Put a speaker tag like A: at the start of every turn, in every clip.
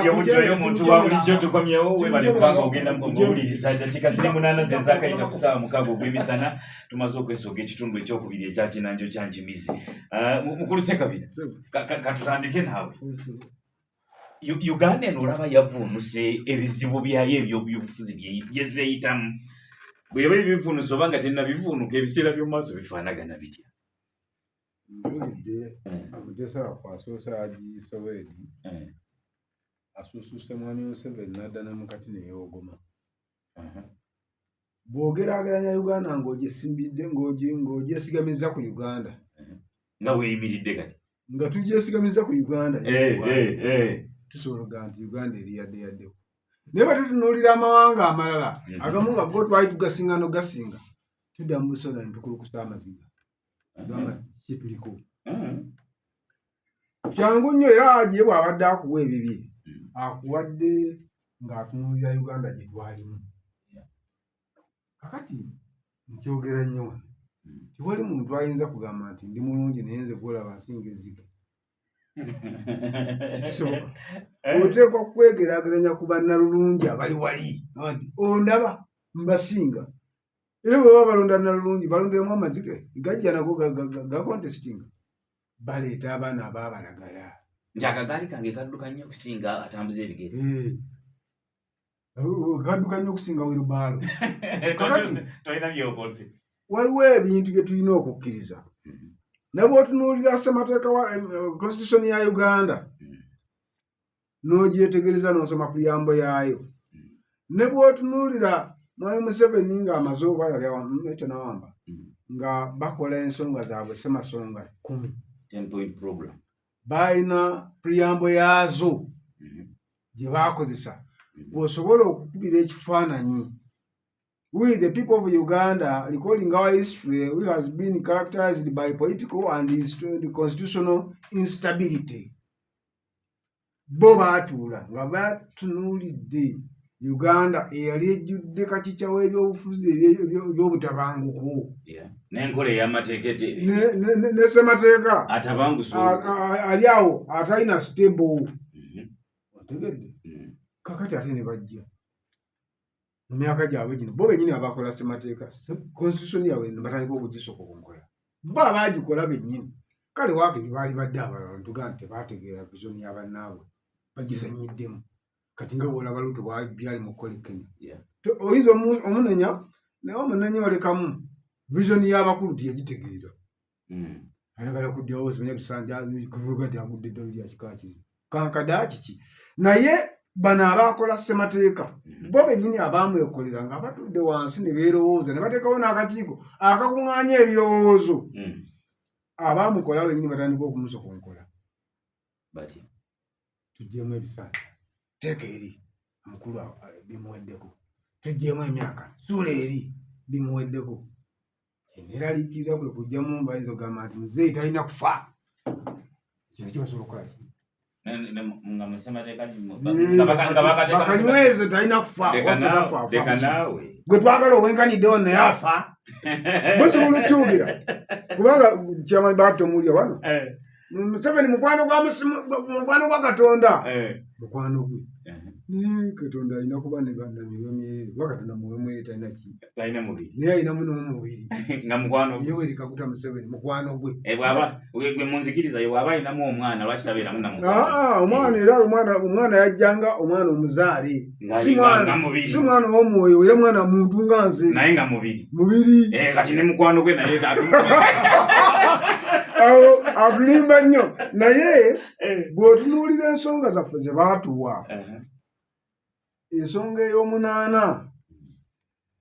A: Gyebujjayo omuntu wa bulijjo tukomyewo. Webale kubanga ogenda ng'owuliriza. Dakiika ziri 8 zezakayita ku ssaawa 6 ogw'emisana. Tumaze okwesooka ekitundu ekyokubiri ekyakinanjo kya Nkimizi. Ah, mukulu Sekabira, katutandike naawe. Uganda eno olaba yavuunuse ebizibu byayo ebyobyobufuzi byezeeyitamu. Bweba ebivuunuse oba nga tennabivuunuka, ebiseera by'omu maaso bifaanagana bitya?
B: Mpulidde Mutesa waffe asoose agisobeedi asuusuuse Mwami Museveni n'adda ne mukati ne yeewogoma. Bw'ogeraageranya Uganda ng'ogyesimbidde ng'ogyesigamizza ku Uganda
A: nga bweyimiridde kati,
B: nga tugyesigamiza ku Uganda, tusobola okugamba nti Uganda eri yadde yaddeko, naye bwe tutunuulira amawanga amalala agamu nga go twali tugasinga nogasinga, tudda mu busoda ne tukulukusa amaziga, tugamba kiki tuliko. Kyangu nnyo, era agiye bw'abadde akuwa ebibye, akuwadde ng'atunuulira Uganda gye twalimu. Kakati nkyogera nnyo wano, tewali muntu ayinza kugamba nti ndi mulungi naye nze gwolaba nsinga ezzike. Tekisoboka. Oteekwa kwegeraageranya ku bannalulungi abali wali nti ondaba mbasinga, era bwe baba balonda nalulungi balonderemu amazike gajja nago gacontestinga, baleeta abaana abaabalagala.
A: Nti akagaali kange kadduka nnyo okusinga atambuza ebigere.
B: Eh. Kadduka nnyo okusinga wheelbarrow.
A: Tolina byokoze.
B: Waliwo ebintu bye tulina okukkiriza. Ne bw'otunuulira ssemateeka wa constitution ya Uganda n'ogyetegereza n'osoma preamble yaayo, ne bw'otunuulira Mwami Museveni ng'amaze oba yali tanawamba, nga bakola ensonga zaabwe ssemasonga 10,
A: 10 point program,
B: balina preamble yaazo gye baakozesa bw'osobola okukubira ekifaananyi. We, the people of Uganda, recalling our history, which has been characterized by political and constitutional instability. Bo baatuula nga batunuulidde Uganda eyali ejjudde kakica w'ebyobufuzi ebyobutabanguko
A: n'enkola ey'amateeka
B: ne ssemateeka
A: atabangusa
B: ali awo atalina stable. Otegedde? Kakati ate ne bajja mu myaka gyabwe gino, bo bennyini abakola ssemateeka, constitution yaabwe ne batandika okugisokonkola, bo abaagikola bennyini. Kale waakiri baali badde abalala ntugaa nti tebaategeera vision ya bannaabwe, bagizannyiddemu. Kati nga bw'olaba Ruto byali mu kukola e Kenya, oyinza omunenya, naye omunenya olekamu vision y'abakulu teyagitegeera. Ayagala kudyawo simanya bisanja kuvuga nti agudde eddalu lya kika kiri kankada kiki. Naye bano abakola ssemateeka, bo bennyini abaamwekolera nga batudde wansi ne beerowooza ne bateekawo n'akakiiko akakuŋŋaanya ebirowoozo, abaamukola bennyini batandika okumusokonkola.
A: Batya?
B: Tuggyemu ebisanja, teeka eri omukulu bimuweddeko, tuggyemu emyaka, suula eri bimuweddeko. Kyeneraliikirira kwe kujjamu bayinza okugamba nti muzeeyi talina kufa. Kino kibasobola okukola ki?
A: Nga mu ssemateeka
B: Bakanyweze talina kufa.
A: Leka
B: waffe
A: naawe,
B: tafa, afa
A: leka
B: busi.
A: Naawe.
B: Gwe twagala obwenkaniddewo naye afa, musobola okukyogera kubanga kyamanyi batomulya wano. Museveni mukwano gwa mukwano gwa Katonda, mukwano gwe. Naye Katonda alina kuba ne bannamyoyo myerere, kuba Katonda mwoyo mwerere, talina ki?
A: Talina mubiri.
B: Naye alinamu n'omubiri.
A: Nga mukwano gwe.
B: Yoweri Kaguta Museveni mukwano gwe.
A: Eh, bw'aba gwe munzikiriza ye bw'aba alinamu omwana, lwaki tabeeramu na mukwano?
B: Aa, omwana era omwana yajjanga omwana omuzaale,
A: Nga
B: si mwana
A: nga mubiri.
B: Si mwana ow'omwoyo, era mwana muntu nga nze.
A: Naye nga mubiri.
B: Mubiri.
A: Eh, kati ne mukwano gwe naye
B: Awo atulimba nnyo, naye bw'otunuulira ensonga zaffe ze baatuwa, ensonga ey'omunaana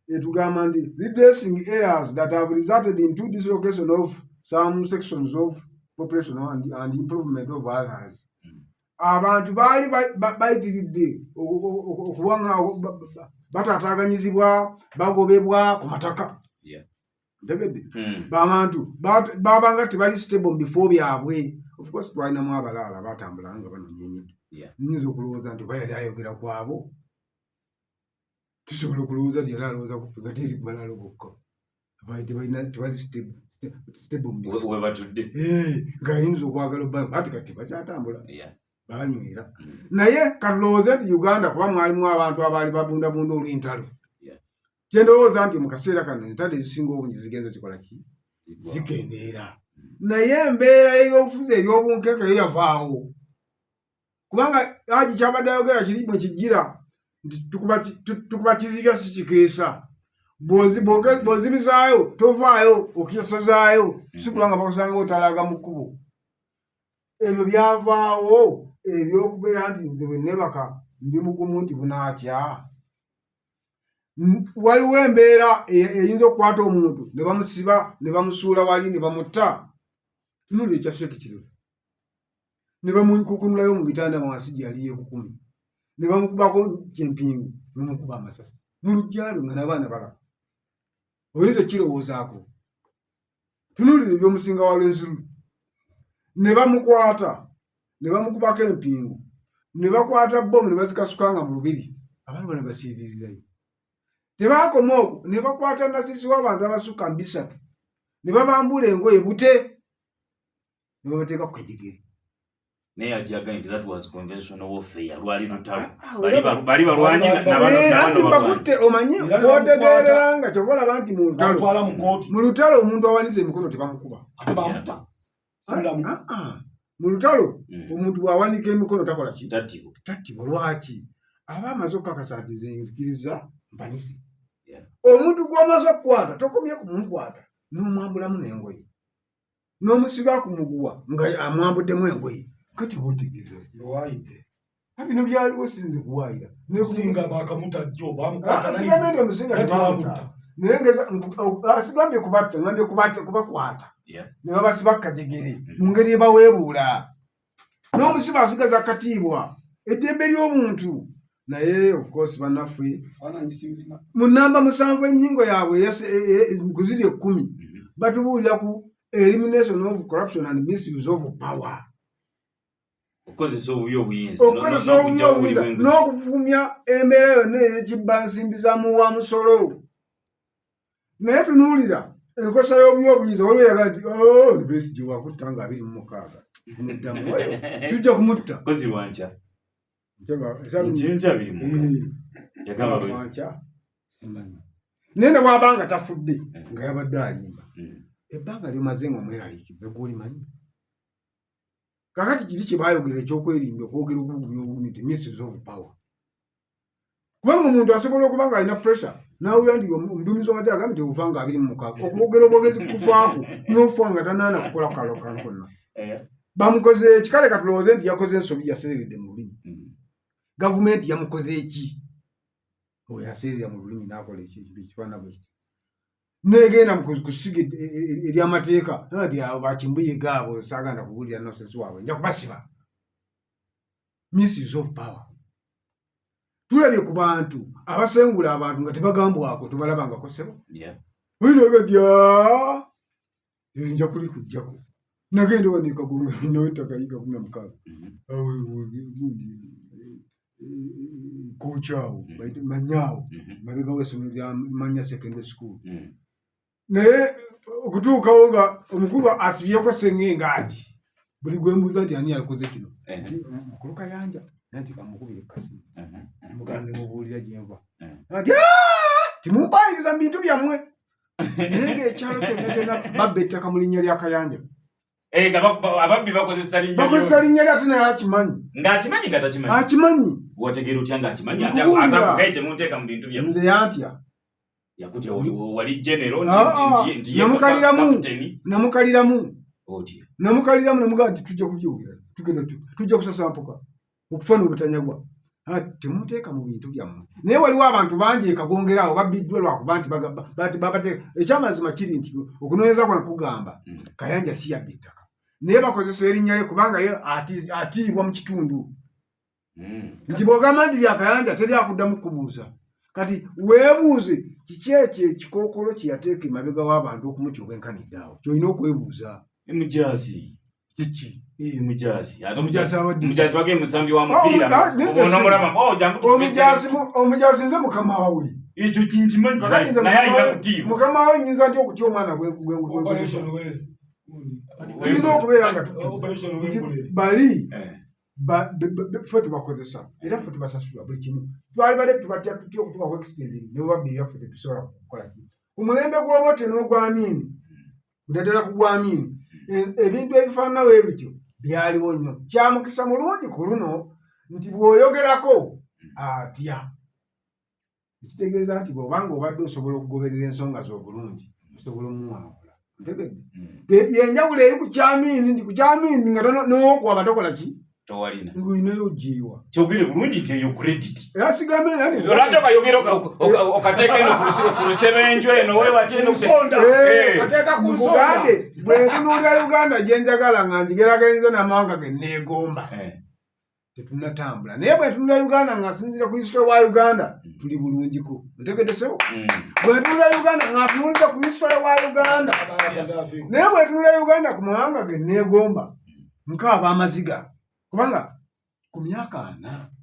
B: etugamba nti redressing errors that have resulted into dislocation of some sections of population and improvement of others. Abantu baali bayitiridde okuba nga bataataaganyizibwa, bagobebwa ku mataka. Ntegedde? Abantu babanga tebali stable mu bifo byabwe. Of course twalinamu abalaala batambula nga banoonya emiddo. Nyinza okulowooza nti oba yali ayogera ku abo, tusobola okulowooza nti yali alowooza ku ffe nga teri ku balaalo bokka abaali tebali stable mu bifo
A: we batudde.
B: Eh, ng'ayinza okwagala obba ati kati bakyatambula. Banywera. Naye katulowooze nti Uganda, kuba mwalimu abantu abaali babundabunda olw'entalo, kyendowooza nti mu kaseera kano entalo ezisinga obungi zigenze zikola ki? Zikendeera. Naye embeera y'ebyobufuzi eby'obunkenke yo yavaawo, kubanga Haji kyabadde ayogera kiri mwe kijjira nti tukuba kizibya si kikeesa. Bw'ozibizaayo tovaayo okesozaayo, si kulwa nga bakusanga otalaga mu kkubo. Ebyo byavaawo, ebyokubeera nti nze bwe nebaka ndi mugumu nti bunaakya. Waliwo embeera eyinza okukwata omuntu ne bamusiba ne bamusuula wali ne bamutta. Tunula ekya Sheikh Kirevu, ne bamukukunulayo mu bitanda wansi gye yali yeekukumi, ne bamukubako kyempingu, ne bamukuba amasasi mu luggya lwe nga n'abaana balaba. Oyinza okukirowoozaako? Tunuulira ebyomusinga wa Lwenzulu, ne bamukwata ne bamukubako empingu, ne bakwata bbomu ne bazikasukanga mu lubiri, abantu bano basiiririrayo. Tebaakoma okwo, ne bakwata nasiisi w'abantu abasukka mu 300, ne babambula engoye bute ne babateeka ku kajegere.
A: Naye ajagambye nti that was conventional warfare, lwali lutalo. Bali balwanyi.
B: Anti bakutte, omanyi bwotegeerera nga kyova olaba nti mu lutalo, mu lutalo omuntu awanise emikono tebamukuba. Mu lutalo omuntu bw'awanika emikono takola ki? Tattibwa. Lwaki? Aba amaze okukakasa nti nze nzikiriza mpanise. Omuntu gw'omaze okukwata tokomye kumukwata n'omwambulamu n'engoye n'omusiba ku muguwa nga amwambuddemu engoye. Kati oba otegeeza bino byaliwo, sinze kuwaayira. Sigambye nti omusinga tebamuta, naye ngeza sigambye kubatta, ngambye kubakwata ne babasiba kajegere mu ngeri ebaweebuula, n'omusiba asigaza katiibwa, eddembe ly'omuntu. Naye of course bannaffe mu namba 7 ennyingo yaabwe ku ziri 10 batubuulira ku elimination of corruption and misuse of power.
A: Okukozesa obubi obuyinza.
B: Okukozesa obubi obuyinza n'okufumya embeera yonna ey'ekibba nsimbi za muwa musolo. Naye tunuulira enkozesa y'obubi obuyinza. Waliwo yaga nti, oh, Besigye wakutta nga 26 muddamu tujja kumutta.
A: Kozi lwankya
B: Lwankya simanyi, naye ne bw'aba nga tafudde nga yabadde alimba, ebbanga lyomaze nga omweraliikiriza gwolimanyi. Kakati kiri kye baayogera ekyokwerinda okwogera okubugumya obugumi nti misuse of power, kubanga omuntu asobola okuba nga alina pressure nawulira nti omuduumizi w'amagye agambye nti ofa nga 26, okwogera obwogezi kufaako n'ofa nga tanaana kukola kalo kantu konna. Bamukoze eki? Kale katulowooze nti yakoze ensobi, yaseeredde mu lulimi. Gavumenti yamukoze eki? Oyo aseerera mu lulimi n'akola ekintu ekifaanana bwe kiti, negenda mu kusiga eryamateeka nti abo bakimbuyega abo saaganda kuwulira nonsense waabwe, nja kubasiba. Misuse of power. Tulabye ku bantu abasengula abantu nga tebagambwako, tubalabangako sebo. Oyinagati nja kuli kujjako nagenda wano ekagonga nawe ettaka yiga 16 gundi kookyawo manyaawo mabega w'essomero lya Manya Secondary School. Naye okutuukawo nga omukulu asibyeko sengenge ati buli gwembuuza nti ani yakoze kino, nti mukulu Kayanja, naye nti kamukubire kasimu muganda nemubuulira gyenva, ati timumpayiriza mu bintu byammwe. Naye ngaekyalo kyonna kyonna babba ettaka mu linnya lya Kayanja.
A: Eh, nga ababbi bakozesa linnya.
B: Bakozesa linnya lye, ate naye akimanyi.
A: Ng'akimanyi nga takimanyi?
B: Akimanyi.
A: Wategeera otya ng'akimanyi ate akugaye temunteeka mu bintu byammwe?
B: Nze yantya.
A: Yakutya wali general?
B: Nti namukaliramu, namukaliramu, namukaliramu, namugamba nti tujja kubyogera, tugenda tujja kusasampuka okufa n'obutanyagwa, temuteeka mu bintu byammwe. Naye waliwo abantu bangi ekagongera awo babbiddwa lwakuba nti babateeka. Ekyamazima kiri nti okunoonyeza kwange kugamba Kayanja si yabba ettaka, naye bakozesa erinnya lye kubanga ye atiibwa mu kitundu, nti bw'ogamba nti lya Kayanja teri akuddamu kubuuza. Kati weebuuze kiki ekyo ekikookolo kye yateeka emabega w'abantu okumutya obwenkanidde awo, kyolina okwebuuza.
A: Mujaasi.
B: Kiki?
A: Mujaasi, ate omujaasi bagee musambi wa mupiira onomulaba, oh, jangu.
B: Omujaasi nze mukama we.
A: Ekyo kinkimanyi, naye alina kutiibwa.
B: Mukama we nyinza nti okutya omwana? Tulina okubeera nga bali. Ffe tubakozesa era ffe tubasasula buli kimu. Twalibadde tubatya tutya okutuba ku extend ne bwebabba ebyaffe tetusobola kukola ki. Ku mulembe gw'Obote n'ogw'Amiini, naddala ku gw'Amiini, ebintu ebifaananawo ebityo byaliwo nnyo. Kyamukisa mulungi ku luno nti bw'oyogerako atya, ekitegeeza nti bw'obanga obadde osobola okugoberera ensonga zo obulungi osobola omuwangula. Ntegedde yenjawulo eri ku kyamiini nti ku kyamiini nga nowokuwaba tokola ki,
A: towalina
B: ng'olinayo ogiiwa.
A: Kyogere bulungi nti eyo credit.
B: Era sigambe nani
A: olwate okayogera okateeka eno ku lusebenju eno wewati eno
C: Kateeka ku nsonda.
B: Nkugambe bwe ntunuulira Uganda gye njagala nga ngigeraageranyizza n'amawanga ge neegomba, tetunnatambula. Naye bwe ntunula Uganda nga nsinziira ku history wa Uganda, tuli bulungiko. Ntegedde sebo? Bwe ntunula Uganda nga ntunuulira ku history wa Uganda, naye bwe ntunula Uganda ku mawanga ge neegomba, nkaaba amaziga, kubanga ku myaka 40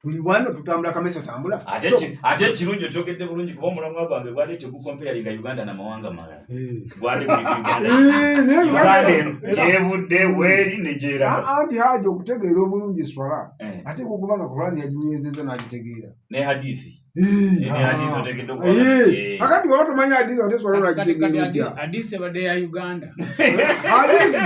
B: tuli wano tutambula kamesa tambula.
A: Ate ekirungi okyogedde bulungi, kuba omulamwa gwange gwali tegukompeyaringa Uganda namawanga malala, gwali guli ku Uganda.
B: Naye
A: Uganda eno gyevudde weeri ne gyeraga.
B: Anti haja okutegeera obulungi swala, ate okubanga Kurani yaginywezezza n'agitegeera.
A: Ne hadithi. Ne hadithi otegedde okuba
B: Akati waba tomanyi hadithi ate swala olagitegeera otya?
D: Hadisi ebadde ya Uganda.
B: Hadisi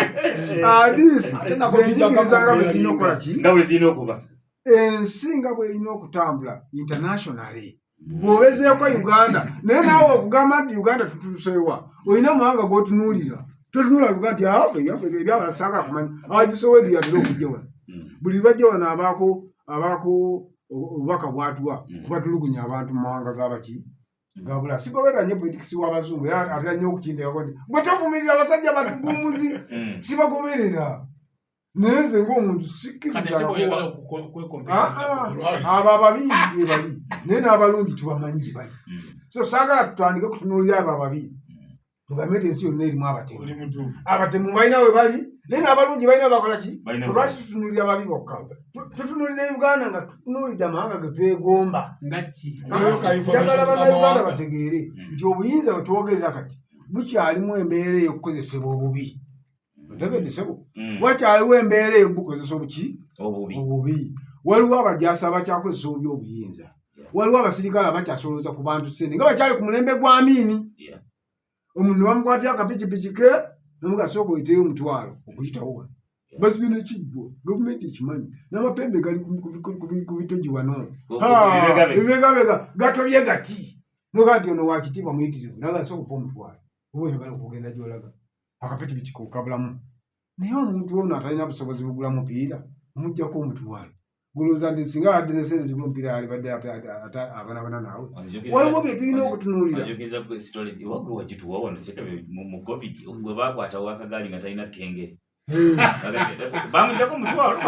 C: Ate nako tujja
B: zenjigiriza nga bwe zirina okukola ki,
A: nga bwe zirina okuba
B: ensi nga bw'erina okutambula internationally bw'obezeeko Uganda. Naye naawe okugamba nti Uganda tutuuseewa, olina amawanga g'otunuulira. Totunula Uganda nti afe yaffe ebyabala saagala kumanya. Agisowedi yatera okujja wano, buli lwajja wano abaako obubaka bwatuwa kubatulugunya abantu mu mawanga g'abaki gabula. Sigoberera nnyo politics w'abazungu, era atera nnyo okukinteekako nti bwe tovumirira abasajja batugumuzi. Sibagoberera, naye nze ng'omuntu
D: Kati
B: sikkiriza
D: ate bw'oyagala
B: Ah, abo ababi gye bali, naye n'abalungi tubamanyi gye bali. So saagala tutandike kutunuulira abo ababi tugambe nti ensi yonna erimu abatemu.
C: Oli mutuufu.
B: Abatemu balina we bali, naye n'abalungi balina bakola ki.
A: Balina we
B: Lwaki tutunuulira babi bokka? Tutunuulira Uganda nga tutunuulidde amawanga ge twegomba.
D: Nga ki?
B: Njagala Bannayuganda bategeere nti obuyinza bwe twogerera kati bukyalimu embeera ey'okukozesebwa obubi. Otegedde sebo? Wakyaliwo embeera ey'okubukozesa obuki?
A: Obubi.
B: Obubi. Waliwo abajaasi abakyakozesa obubi obuyinza, waliwo abasirikale abakyasolooza ku bantu ssente nga bakyali ku mulembe gwa Amiini. Omuntu ne bamukwatira akapikipiki ke nomuga sooka oyiteyo omutwalo okuyitawo wano, bazibye nekiggwa gavumenti ekimanyi n'amapembe gali ku bitogi wano.
A: Ku bibegabega.
B: Bibegabega gatobye gati noga nti ono wakitiibwa muyitirivu, naga sooka opa omutwalo oba oyagala okugenda gyolaga akapikipiki kokabulamu. Naye omuntu ono atalina busobozi bugula mupiira omugjako omutwalo, gulowooza nti singa abadde ne sente zigula omupiira alibadde abanabana naawe. Waliwo bye tulina okutunuulira.
A: Onjogeza ku story wagwe wagituwa wano sekabe mu COVID gwe bakwata wakagaali nga talina kengere, bamugjako omutwalo,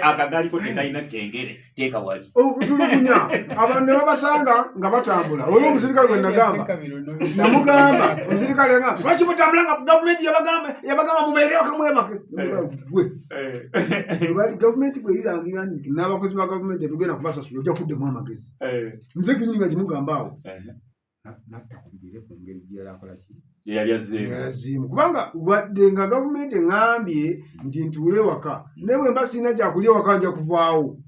A: akagaali ko tekalina kengere, teeka wali.
B: Okutulugunya abantu ne babasanga nga batambula. Oli omusirikale gwe nagamba, namugamba omusirikale nga lwaki mutambula nga gavumenti yabagamba mubeere waka mwebake? Gwe bali gavumenti bwerirangira nti n'abakozi ba gavumenti tetugenda kubasasula, ojja kuddemu amagezi. Nze kenyini nga gimugamba awo, natta ku bigere ku ngeri gye yali akola ki.
A: Yali azzeemu.
B: Yalaziimu, kubanga wadde nga gavumenti eŋŋambye nti ntuule ewaka, naye bwe mba sirina kyakulya ewaka nja kuvaawo.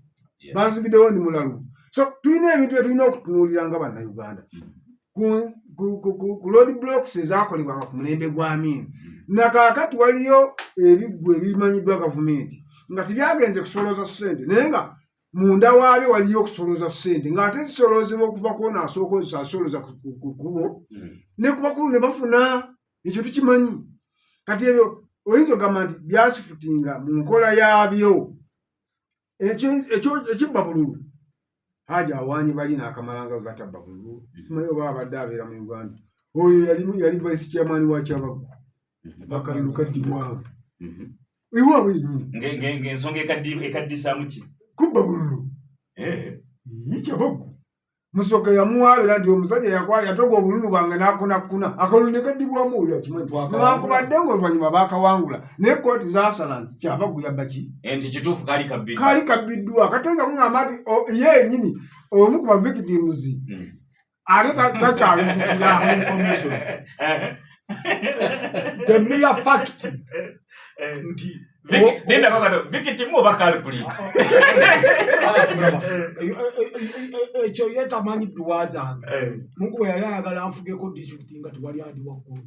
B: Bansibiddewo ndi mulalu. So tulina ebintu bye tulina okutunuulira nga Bannayuganda ku road blocks ezaakolebwanga ku mulembe gwa Amiini. Nakaakati waliyo ebiggwa ebimanyiddwa gavumenti nga tebyagenze kusolooza ssente, naye nga munda waabyo waliyo okusolooza ssente, ng'ate zisoloozebwa okuva kwona asooka asolooza ku kkubo ne ku bakulu ne bafuna. Ekyo tukimanyi. Kati ebyo oyinza okugamba nti byasifutinga mu nkola yaabyo. Ekibba bululu haja awaanye bali n'akamala nga bwe batabba bululu. Simanyi oba abadde abeera mu Uganda. Oyo yali vice chairman wa Kyabaggu, akalulu kaddibwamu ewaabwe yennyini.
A: Ng'ensonga ekaddisaamu ki?
B: Kubba bululu. Kyabaggu Musoke yamuwaabira nti omusajja yatoga obululu bwange n'akunakuna akalulu ne kaddibwamu. Oyo akimanyi, newankubadde ng'oluvannyuma baakawangula, naye kooti zaasala nti Kyabaggu yabba ki.
A: Nti kituufu kaali kabbiddwa.
B: Kaali kabbiddwa. Katoyinza kuŋŋamba nti ye yennyini omu ku ba victims ate takyalujjukira.
A: Information.
C: The mere fact nti
A: Victim oba culprit?
C: Ekyo ye tamanyi dduwa zange. Mungu bwe yali ayagala nfugeko disitulikiti nga tewali andi waggulu,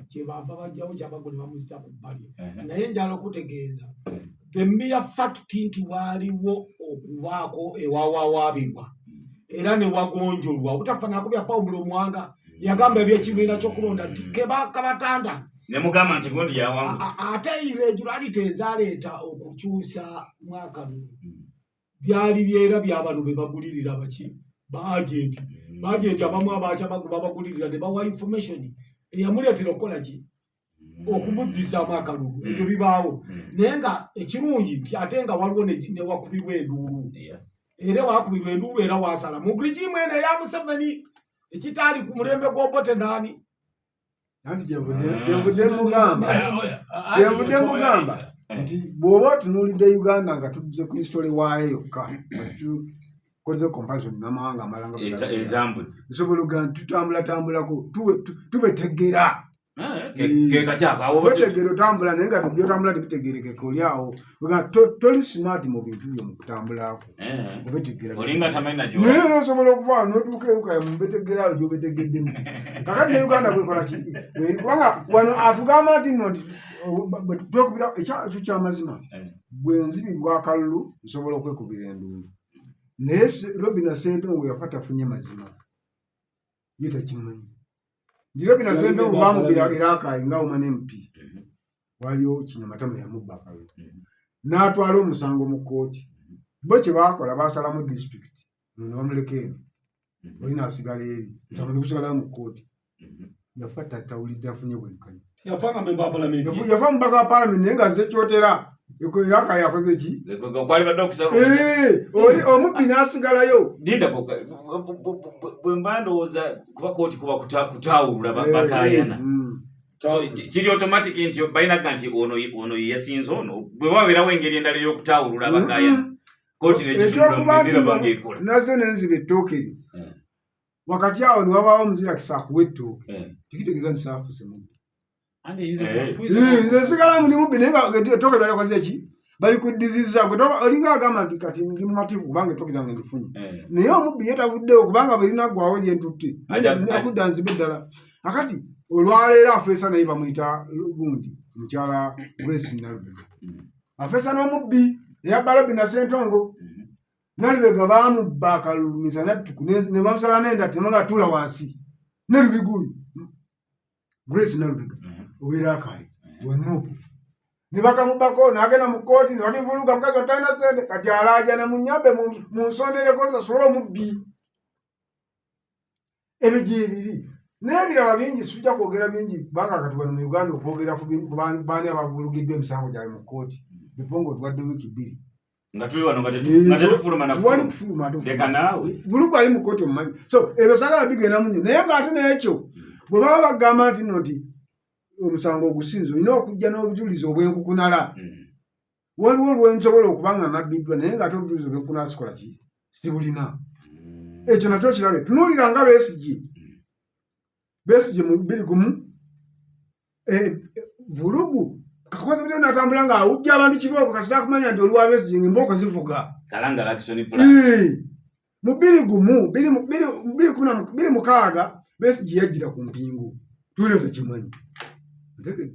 C: kyebaava bajjawo Kyabaggu ne bamuzza ku bbali. Naye njala okutegeeza the mere fact nti waaliwo okubaako ewawawaabirwa era ne wagonjolwa obutafaananako bya Pawulo Muwanga yagamba ebyekibiina ky'okulonda nti kabatanda
A: ne mugamba nti gundi yawangu.
C: Ate irregularity ezaleeta okukyusa mwakalulu byali byera byabano be bagulirira baki baagenti baagenti abamu abakyamagu babagulirira ne bawa information eyamuleetera okukola ki okumuddizaamu akalulu. Ebyo bibaawo, naye nga ekirungi nti ate nga waliwo newakubirwa enduulu, era wakubirwa enduulu era wasala mu regime eno eya Museveni ekitaali ku mulembe gw'Obote naani.
B: Anti kyenvudde mugamba nti bw'oba otunuulidde Uganda nga tuzze ku history waayo yokka, tukoze comparison n'amawanga amalala nga
A: etambudde,
B: nsobola okugamba nti tutambulatambulako, tubetegera.
A: Kekakyako.
B: Wetegera otambula, naye nga byotambula tebitegerekeka. Oli awo toli smart mu bintu byo mu kutambulako obetegera.
A: Olinga tamanyi
B: naye era osobola okuva notuuka erukaya mubetegerawo gyobetegeddemu. Kakati ne Uganda bwekola ki? Kubanga wano atugamba nti nno nti twekubira ekyo kyamazima. Bwe nzibibwa akalulu nsobola okwekubira enduulu, naye Robina Sentongo yafa tafunye mazima, ye takimanyi nti Robina Sentongo bamubira erakayi nga woman MP. Waliwo Kinyamatama yamubba akalulu n'atwala omusango mu kkooti. Bo kye baakola, basalamu disitulikiti ne bamuleka eno, oli n'asigala eri, omusango ne gusigalayo mu kkooti. Yafa tatawulidde afunye bwenkanya.
C: Yafa nga member wa parliament.
B: Yafa mubaka wa parliament, naye nga azze kyotera era kaye yakoze ki?
A: Kwali badde okusala.
B: Oli omubbi n'asigalayo.
A: Lindako, bwe mba ndowooza kuba kooti kuba kutaawulula bakaayana. So, kiri automatic nti balinaga nti ono ye yasinze ono, bwe wabeerawo engeri endala ey'okutaawulula abakaayana, kooti
B: Ekyokuba nti
A: nekitunula ngaekola.
B: Nazze nenziba ettooke eryo, wakati awo ne wabaawo omuzirakisa akuwa ettooke, tekitegeeza nti saafuuse mubbi. Nze nsigala ndi mubbi, naye nga ettooke balikoze ki? Balikuddizizza. Gwe olinga agamba nti kati ndi mumativu kubanga ettooke lyange ndifunye, naye omubbi ye tavuddewo, kubanga bwe linaggwawo lyentutte akudda nzibe eddala. Akati olwaleero afeesa naye bamuyita gundi, mukyala Grace Nalubega, afeesa n'omubbi eyabba Robina Sentongo. Nalubega baamubba akalulu misana ttuku ne bamusala n'endati nga tuula wansi ne Lubiguyu Grace Nalubega owerakayi wenuupu ne bakamubbako n'agenda mu kkooti ne babivuluga. Mukazi watalina sente, kati alaajana munyambe mu nsondereko nsasule omubbi. Ebyo gyebiri n'ebirala bingi, sijja kwogera bingi kubanga kati wano mu Uganda okwogera ku baani abavulugiddwa emisango gyabwe mu kkooti biponga otuwadde wiiki 2.
A: Nga tuli wano nga tetufuluma na
B: Tewali kufuluma ate.
A: Leka naawe.
B: Vulugu ali mu kkooti omumanyi, so ebyo saagala bigenda munyo. Naye ng'ate n'ekyo bwe baba bagamba nti nno nti omusango ogusinze olina okujja n'obujulizi obwenkukunala, waliwo lwensobola okuba nga nabbiddwa, naye ng'ate obujulizi obwenkukunala sikola ki? Sibulina. Ekyo nakyo kirabe. Tunuulira nga Besigye. Besigye mu 2001 vulugu kakoze butyo natambula ng'awujja abantu kibooko, kasita akumanya nti oli wa Besigye ng'embooko zivuga.
A: Kalangala action plan.
B: Mu 2001 2016 Besigye yajjira ku mpingu, tulio tekimanyi. Ntegedde.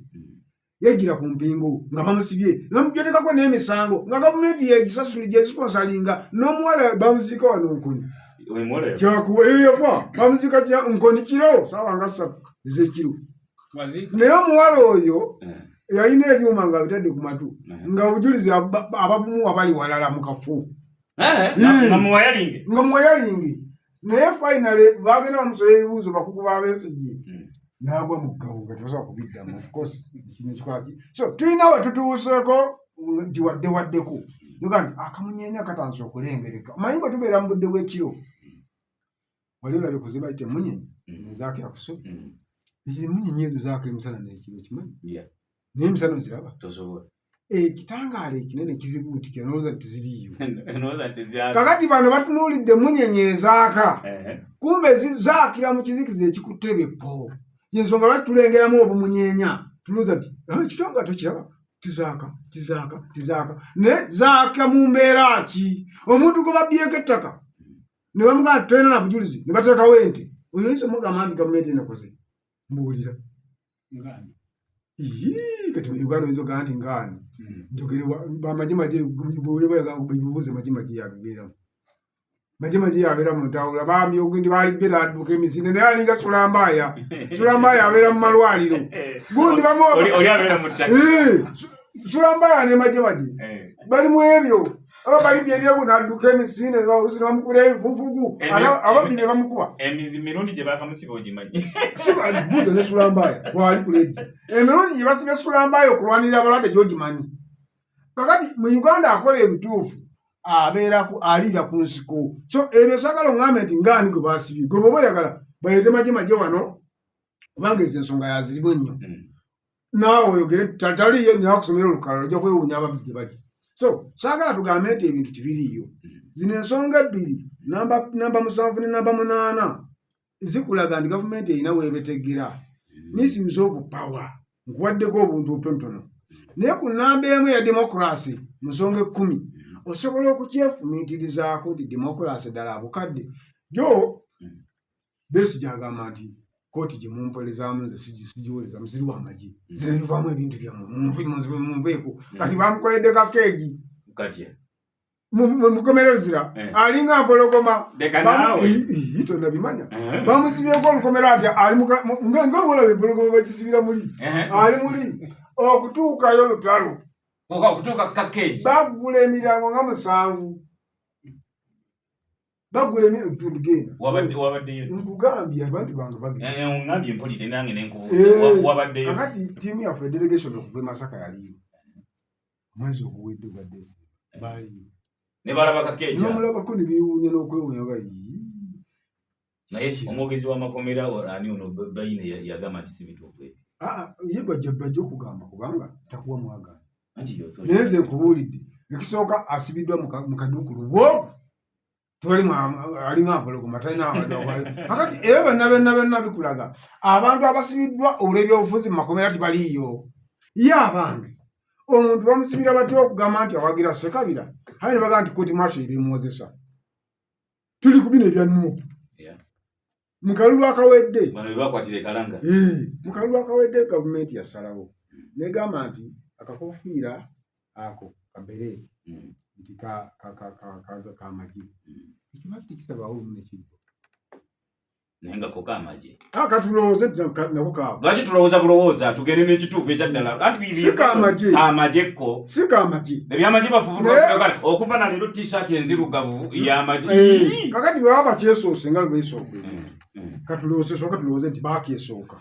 B: Yajjira ku mpingu nga bamusibye bamujotekako n'emisango nga gavumenti yegisasuli gyesponsalinga, n'omuwala bamuziika wano Nkoni.
A: Omuwala
B: Kyakuwa yafa bamuziika Nkoni kiro saawa nga 3 ez'ekiro. Naye omuwala oyo yalina ebyuma nga bitadde ku matu, nga obujulizi ababumuwa bali walala mu kafu.
A: Nga muwayalinge.
B: Nga muwayalinge. Naye finally bagenda bamusoya ebibuuzo bakugu ba Besigye, n'agwa mu ggabo nga tebasobola kubiddamu. Of course kino ekikola ki? So tulina we tutuuseeko nti wadde waddeko nuga nti akamunyeenya katandise okulengereka. Omanyi bwe tubeera mu budde bw'ekiro, wali olabye kuzibayita emunyenye ezaakira ku ssubi? Emunyenye ezo zaaka emisana n'ekiro, kimanyi? Naye emisana oziraba?
A: Tosobola.
B: Ekitangaala ekinene kizibuutikira nolowooza nti teziriiyo.
A: Ndowooza nti
B: Kakati bano batunuulidde emunyenye ezaaka, kumbe zaakira mu kizikiza ekikutte ebeppo. Yensonga lwaki tulengeramu obumunyeenya, tulowooza nti, "Ah, ekitangaala tokiraba." Tizaaka, tizaaka, tizaaka. Naye zaaka mu mbeera ki? Omuntu gwe babbyeko ettaka ne bamugamba nti tolina na bujulizi ne bateekawo ente, oyo oyinza omugamba nti gavumenti enakoze? Mbuulira.
D: Ngaani?
B: Ii, kati mu Uganda oyinza ogamba nti ngaani? Njogere bamagye magye bwebuuze magye magye yabibeeramu. Magye magye yabeera mu ntawula bambi ogundi baali bera adduka emisinde naye alinga Sulambaaya. Sulambaaya abeera mu malwaliro. Gundi bamu
A: Oli abeera mu ttaka.
B: Sulambaaya ne magye magye bali mu ebyo. Aba bali byeryebu n'adduka emisinde ne bamukubira ebifunfugu. Ababbi ne bamukuba.
A: Emirundi gye baakamusiba ogimanyi.
B: Buuza ne Sulambaaya bw'ali ku leediyo. Emirundi gye basibye Sulambaaya okulwanirira abalwadde gy'ogimanyi. Kakati mu Uganda akola ebituufu abeera aliira ku nsiko. So ebyo saagala oŋŋambe nti ngaani gwe baasibye. Gwe bw'oba oyagala baleete magye magye wano kubanga ezo ensonga yazirimu ennyo. Naawe oyogere nti taliiyo nnyo akusomera olukalala ojja kwewuunya ababbi gye bali. So saagala tugambe nti ebintu tebiriiyo. Zino ensonga ebbiri namba 7 ne namba 8 zikulaga nti gavumenti erina weebetegera. Misuse of power. Nkuwaddeko obuntu obutonotono. Naye ku nnamba emu eya democracy mu nsonga 10 osobola okukyefumiitirizaako nti democracy ddala abukadde. Jo Besigye agamba nti kkooti gye mumpolerezaamu nze sigiwolezaamu, ziriwo amagye. Zino bivaamu ebintu byammwe, munveeko. Kati bamukoledde kakeegi.
A: Katya?
B: Mukomera luzira. Alinga mpologoma.
A: Leka naawe.
B: Tonnabimanya. Bamusibyeko olukomera nti ali nga bw'olaba empologoma bagisibira muli. Ali muli. Okutuukayo lutalo.
A: Okutuuka ku kakeegi.
B: Baggula emiryango nga 7. Bagula tugenda.
A: Wabaddeyo.
B: Nkugambye abantu bange bagenda.
A: Ongambye mpulidde nange ne nkubuuza. Wabaddeyo.
B: Kakati ttiimu yaffe delegation okuva e Masaka yaliyo. Omwezi oguwedde ogwa Desemba. Baaliyo.
A: Ne balaba kakeegi.
B: N'omulabako ne beewuunya n'okwewuunya nga yii.
A: Naye omwogezi w'amakomera ani ono Baine yagamba nti si bituufu ebyo.
B: Ye bajja okugamba kubanga takuwa mwagaanya.
A: Anti yo authority.
B: Naye nze nkubuulidde. Ekisooka asibiddwa mu kaduukulu bw'obu. Tewali alinga mpologoma, talina amaddu ago. Kakati ebyo byonna byonna byonna bikulaga abantu abasibiddwa olw'ebyobufuzi mu makomera tebaliiyo. Ye abange omuntu bamusibira batya okugamba nti awagira Ssekabira, aye ne bagamba nti kooti martial ebimuwozesa. Tuli ku bino ebya Nuupu. Mu kalulu akawedde.
A: Bano be bakwatira e Kalanga.
B: Mu kalulu akawedde gavumenti yasalawo n'egamba nti akakofiira ako kabereeti nti kamagye. Ekyo lwaki tekisabaawo lumu ne kiggwa?
A: Naye nga ko kamagye.
B: Katulowooze nti nako kaabwe.
A: Lwaki tulowooza bulowooza tugende n'ekituufu ekya ddala? Anti bibi
B: Si kamagye.
A: Kamagye ko.
B: Si kamagye.
A: Ebyamagye bafubutuka
B: Naye
A: kutokana. Okuva na leero t-shirt enzirugavu y'amagye.
B: Kakati bwe baba bakyesoose nga bwe beesooka. Katulowooze, sooka tulowooze nti baakeesooka.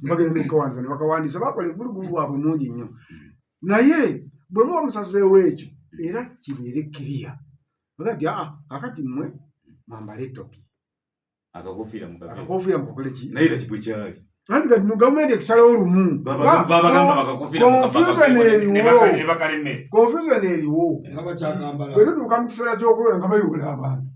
B: Bagenda n'okukawandiisa ne bakawandiisa, bakola evvulugu bwabwe mungi nnyo. Naye bwe muba musazeewo ekyo era kibeere clear. Baga nti, kakati mmwe mwambale ettopi.
A: Akakofiira mu kapere.
B: Akakofiira mu kakole ki?
A: Naye era kibwe kyali.
B: Anti kati mu gavumenti ekisalawo lumu.
A: Babagamba bakakofiira mu kapere.
B: Confusion eriwo.
A: Ne bakala emmere.
B: Confusion eriwo.
D: Era bakyakambala.
B: Bwe tutuuka mu kiseera ky'okulonda nga bayoola abantu.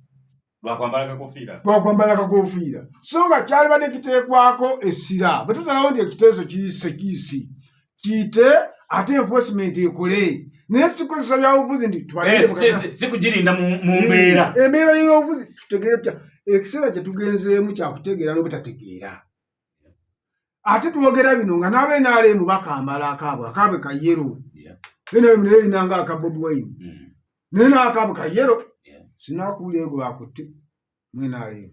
A: Lwakwambala kakofiira.
B: Lwakwambala kakofiira. So nga kyalibadde kiteekwako essira. Bwe tusalawo nti ekiteeso kiyise kiyisi. Kiyite ate enforcement ekole. Naye si kukozesa byabufuzi nti tubalinde mu kata.
A: Si kugirinda mu mbeera.
B: Embeera y'obufuzi tutegeere tutya? Ekiseera kye tugenzeemu kya kutegeera n'obutategeera. Ate twogera bino nga n'aba NRM bakambala akaabwe, akaabwe ka yellow. NRM nayo erina nga aka Bobi Wine. Naye n'akaabwe ka yellow. Sinaakuwulira ego bakutte mu NRM.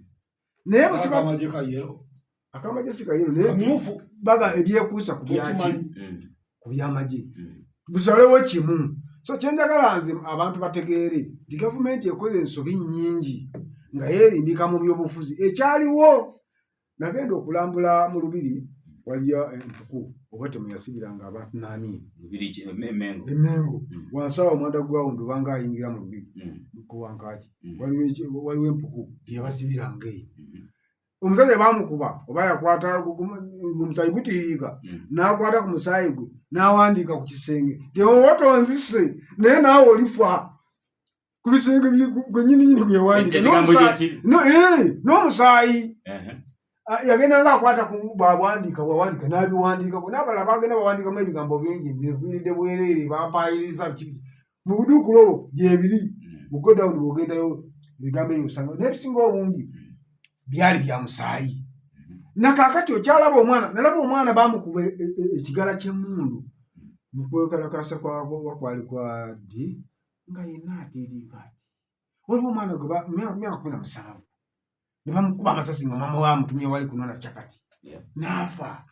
B: Naye bwe tuba
C: Akamagye ka yellow.
B: Akamagye si ka yellow, naye
C: Kamyufu.
B: baga ebyekuusa ku byaki?
C: Tokimanyi.
B: Ku byamagye. Busalewo kimu. So kye njagala nze abantu bategeere nti gavumenti ekoze ensobi nnyingi nga yeerimbika mu byobufuzi. Ekyaliwo nagenda okulambula mu Lubiri waliyo empuku oba temuyasibiranga abantu n'Amin.
A: Lubiri ki? Emmengo.
B: Emmengo. Wansi awo mu underground obanga ayingira mu Lubiri. Ku Wankaaki. Waliwo empuku gye yabasibiranga eyo. Omusajja baamukuba oba yakwata omusaayi gutiiriika. N'akwata ku musaayi gwe n'awandiika ku kisenge nti oba tonzise naye naawe olifa. Ku bisenge gwe nnyini nnyini gwe yawandiika.
A: Ekigambo kye kiri.
B: N'omusaayi. Yagenda nga akwata ku bw'awandiika bw'awandiika n'abiwandiikako n'abalala bagenda bawandiikamu ebigambo bingi nti nfiiridde bwereere bampaayiriza biki biki mu buduukulu obwo gyebiri mu godown bw'ogendayo ebigambo ebyo osanga naye ebisinga obungi byali bya musaayi nakaakati okyalaba omwana nalaba omwana bamukuba ekigala ky'emmundu mu kwekalakaasa kwa kwali kwa ddi nga yenna atiiriika ati waliwo omwana gwe myaka 17 ne bamukuba amasasi nga maama we amutumye wali kunona capati n'afa.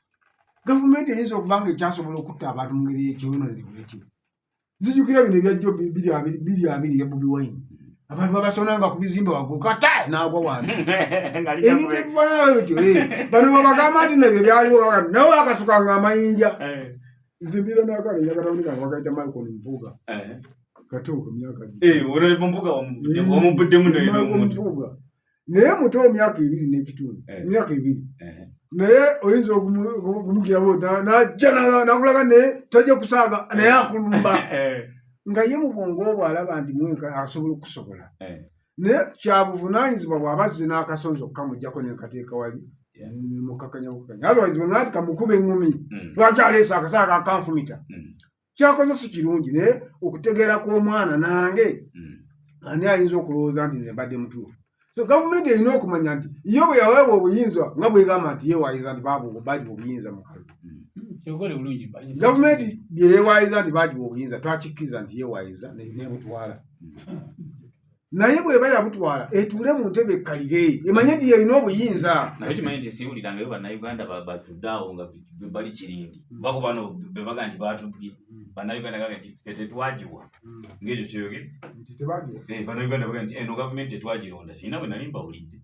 B: Gavumenti eyinza okuba nga ekyasobola okutta abantu mu ngeri y'ekyononere bwetyo. Nzijukira bino ebyajjo 2020 ebya Bobi Wine, abantu babasonanga ku bizimbe waggulu kata n'agwa wansi ebintu ebifaanana bityo. Bano babagamba nti nebyo byaliwo, nawe bakasukanga amayinja. Nze mbeera n'akaana yakatawuni kange bakayita Malcolm Mpuuga kato ku myaka
A: Mpuuga
B: naye muto myaka 2 n'ekitundu, myaka 2, naye oyinza okumugirawo najja nakulaga naye tajja kusaaga naye akulumba nga ye mu bwongo obwo alaba nti mwenka asobola okusobola. Naye kyabuvunaanyizibwa bw'aba azze n'akasonzo okukamuggyako nenkateeka wali nemukakanya bukakanya, otherwise bwe nga nti kamukuba eŋŋumi lwaki aleese akasaaga akanfumita kyakoze si kirungi. Naye okutegeera kw'omwana nange ani ayinza okulowooza nti nze mbadde mutuufu? So gavumenti erina okumanya nti yo bwe yaweebwa obuyinza nga bwegamba nti yeewaayiza nti bagiwa obuyinza mu kalulu, gavumenti bye yeewaayiza nti bagiwa obuyinza twakikkiriza nti yeewaayiza nebutwala, naye bw'eba yabutwala etuule mu ntebe ekkalire emanye nti yerina obuyinza.
A: Naye kimanyi nti siwulirangayo Bannayuganda batudde awo nga bali kirindi bako bano bebaga nti batubbye. Bannayuganda gaga nti ffe tetwagiwa ng'ekyo kyoyogere Bannayuganda baga nti eno gavumenti tetwagironda. Sirina bwe nali mbawulidde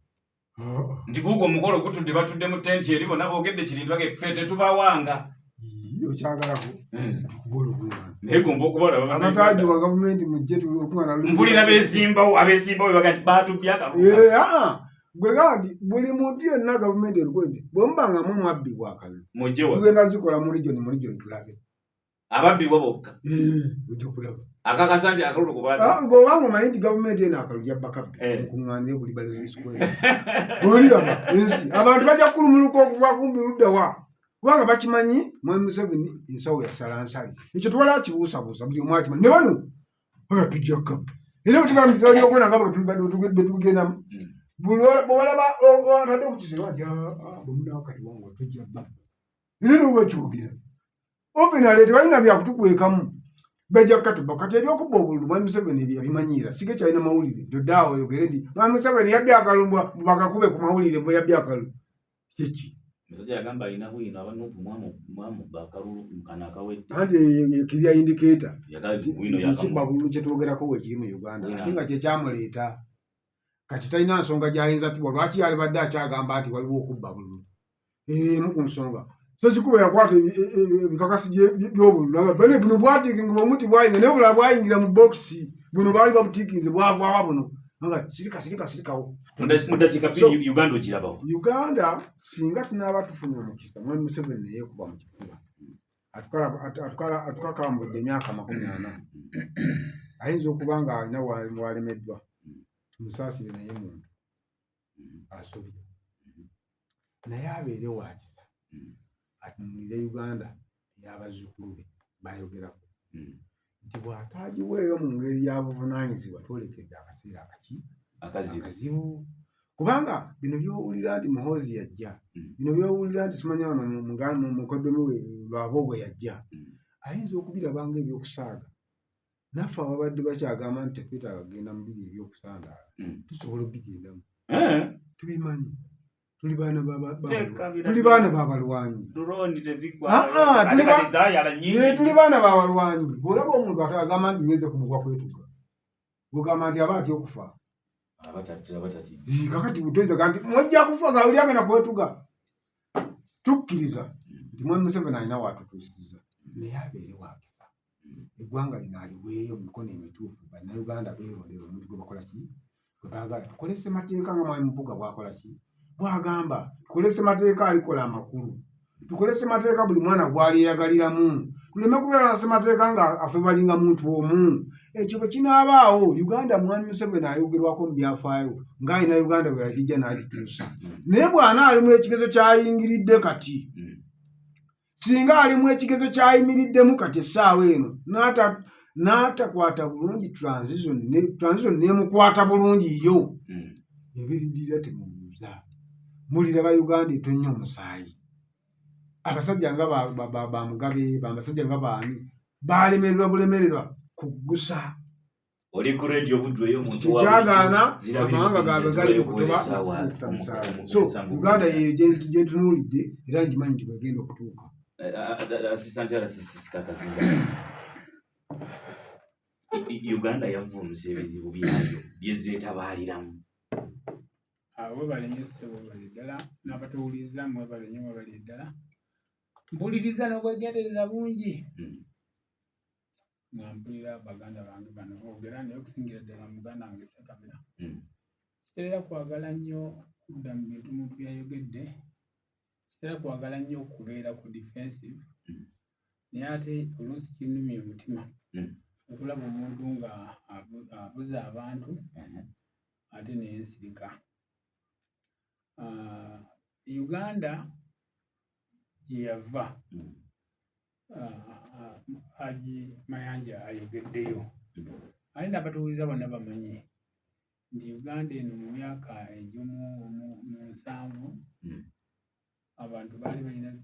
A: nti guugwo omukolo gutudde batudde mu tenti eri bonna boogedde kirindi bage ffe tetubawanga.
B: Okyagalako tukuba olukuŋŋaana.
A: Naye gomba okubalaba.
B: Abatagiwa gavumenti mujje olukuŋŋaana.
A: Mpulira besimbawo, abesimbawo baga nti batubbye akalulu.
B: Gwe gaa nti buli muntu yenna gavumenti eriko nti bwe muba nga mwe mwabbibwa akalulu
A: mujje wa
B: tugenda zikola mu region, mu region tulabe.
A: Ababbibwa bokka.
B: Ojja kulaba.
A: Akakasa nti akalulu ku baana.
B: Bw'obanga omanyi nti gavumenti eno akalulu yabba kabbi, mukuŋŋaanire ku Liberation Square oliraba ensi abantu bajja kukulumuluka okuva kumbi ludda wa kubanga bakimanyi Mwami Museveni ensawo yasala nsale. Ekyo tuwala akibuusabuusa, buli omu akimanyi ne bano baga tujja kabba era bwe tuba mu biseera by'okwenda nga bwe tugendamu bwewalaba atadde ku kisero nti bwe munaakati wange tujja babba era nabo bakyogera openale tebalina byakutukwekamu bajja kukatubba. Kati ebyokubba obululu Mwami Museveni ebyo yabimanyiira siga kyalina mawulire toddaawo oyogere nti Mwami Museveni yabbye akalulu bakankube ku mawulire bwe yabbye akalulu kiki.
A: Musajja yagamba alina bwino aba Nuupu mwamubba akalulu kano akawedde.
B: Anti clear indicator
A: yagamba nti bwino
B: nti ekibba bululu kyetwogerako weekiri mu Uganda
A: Bwino.
B: Ate nga kyekyamuleeta kati talina nsonga gyayinza tuwa lwaki yalibadde akyagamba nti waliwo okubba bululu. Emu ku nsonga Sekikubo yakwata ebikakasi by'obululu nagamba, bane buno bwatiikingibwa omuti bwayingira naye obulala bwayingira mu bokisi buno baali babutiikinze bwavaawa buno nga sirika sirika sirikawo.
A: Mu dakiika 2 Uganda ogirabawo?
B: Uganda singa tunaaba tufunye omukisa Mwami Museveni neyeekuba mu kifuba atukakambudde emyaka 40 ayinza okuba nga alina walemeddwa tumusaasire naye muntu asobya naye abeere wa kisa atunulire Uganda ey'abazzukulu be bayogerako nti bw'ataagiweeyo mu ngeri ya buvunaanyizibwa twolekedde akaseera akaki
A: akazibu.
B: Akazibu kubanga bino by'owulira nti Muhoozi yajja, bino by'owulira nti simanya wano mukoddomi we Lwaboogo yajja, ayinza okubiraba nga ebyokusaaga naffe ababadde bakyagamba nti tetwetaaga kugenda mu biri ebyokusandaala tusobola obigendamu. Tubimanyi tuli baana tuli baana babalwanyi.
A: Drone teziggwa.
B: Ah, ah,
A: Ate kati zaayala nnyingi.
B: Tuli baana babalwanyi. Bw'olaba omuntu ate agamba nti ngenze ku mugwa kwetuga bwegamba nti aba atya okufa.
A: Abatati.
B: Kakati toyinza nti mujja kufa nga oli agenda kwetuga. Tukkiriza nti Mwami Museveni alina waatutuusiza naye abeere wakisa eggwanga lino aliweeyo mu mikono emituufu Bannayuganda beerondera omuntu gwe bakola ki gwe baagala. Tukole ssemateeka nga Mwami Mpuuga bw'akola ki bw'agamba, tukole ssemateeka alikola amakulu, tukole ssemateeka buli mwana gw'alyeyagaliramu, tuleme kubeera na ssemateeka nga afe balinga muntu omu. Ekyo bwe kinaabaawo, Uganda Mwami Museveni ayogerwako mu byafaayo ng'alina Uganda bwe yagijja n'agituusa. Naye bw'anaalimu ekigezo ky'ayingiridde kati, singa alimu ekigezo ky'ayimiriddemu kati essaawa eno, n'atakwata bulungi transition, transition n'emukwata bulungi yo, ebiriddirira temubuuza. Muliraba Uganda etonnya omusaayi. Abasajja nga ba Mugabe, abasajja nga baani, balemererwa bulemererwa kuggusa.
A: Oli ku radio Buddu eyo
B: omuntu wa kyagaana amawanga gaabwe gali mu kutoba musaayi. So Uganda yeyo gyentunuulidde era ngimanyi nti bwegenda okutuuka.
A: Assistant RCC Kakazinga, Uganda yavvuunusa ebizibu byayo byezeetabaaliramu.
D: Webale nnyo ssebo, webale ddala, n'abatuwuliriza mwebale nnyo, mwebale ddala. Mpuliriza n'obwegendereza bungi nga mpulira baganda bange bano boogera, naye okusingira ddala muganda wange Ssekabira. Sitera kwagala nnyo kudda mu bintu muntu byayogedde, sitera kwagala nnyo kubeera ku defensive, naye ate oluusi kinnumya omutima okulaba omuntu nga abuza abantu ate nensirika. Uganda gye yava, Haji Mayanja ayogeddeyo, ate n'abatuwuliriza bonna bamanyi nti Uganda eno mu myaka egy'omu 70 abantu baali balina